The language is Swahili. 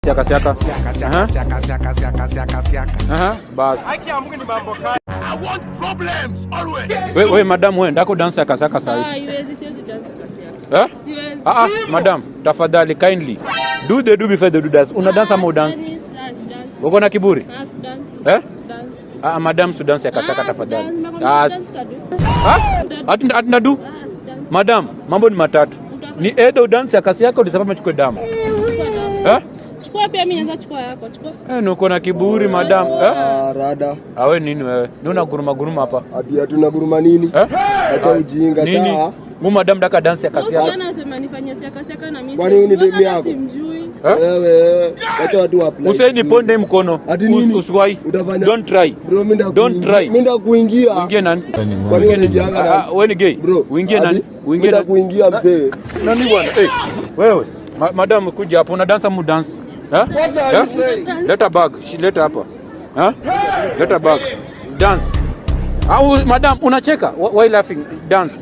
Siaka siaka. Siaka siaka siaka siaka siaka siaka siaka. Aha, bas. Haki ya Mungu ni mambo kali. We madam, we ndako dance siaka siaka Ah, sahi. haiwezi, siwezi dance siaka. Eh? Siwezi. Ah, ah, madam, tafadhali, kindly. Do the do before the do does. Una dance ama udance? Ah, si dance. Uko na kiburi? Ah, si dance. Eh? Si dance. Ah, madam, si dance siaka siaka Ah, si tafadhali. dance. Nakwambia Ah, si dance utadu. ah? Utadu. Ati nadu? Ah, si dance. Madam, mambo ni matatu. Utafanya. Ni either udance siaka siaka udisapame chukue damu. Chukua damu. Eh? Chukua pia mimi naweza chukua yako. Chukua. Eh, ni uko na kiburi, madam. Eh? Ah, rada. Awe nini wewe? Ni una guruma guruma hapa. Ati hatuna guruma nini? Eh? Acha ujinga Nini? saa. Mu madam daka dance siaka siaka. Usiana anasema nifanyie siaka siaka na mimi. Kwani huyu ni siwezi. demu Hata yako? simjui. Eh? Wewe, acha watu wa apply. Usaini ponde mkono. Ati nini? Usiwai. Utafanya. Don't try. Bro, mimi ndakuingia. Don't try. Mimi ndakuingia. Uingie nani? Kwani unaingianga Ah, nani? ah, wewe ni gay. Bro, Uingie ati? nani? Mimi Uingie nani? ndakuingia mzee. Nani bwana? Eh, wewe. Madam, kuja hapo, una dance mu dance. Eh? Eh? Leta bag. Shi leta hapa. Eh? Leta bag. Dance. Au madam unacheka? Why laughing? Dance.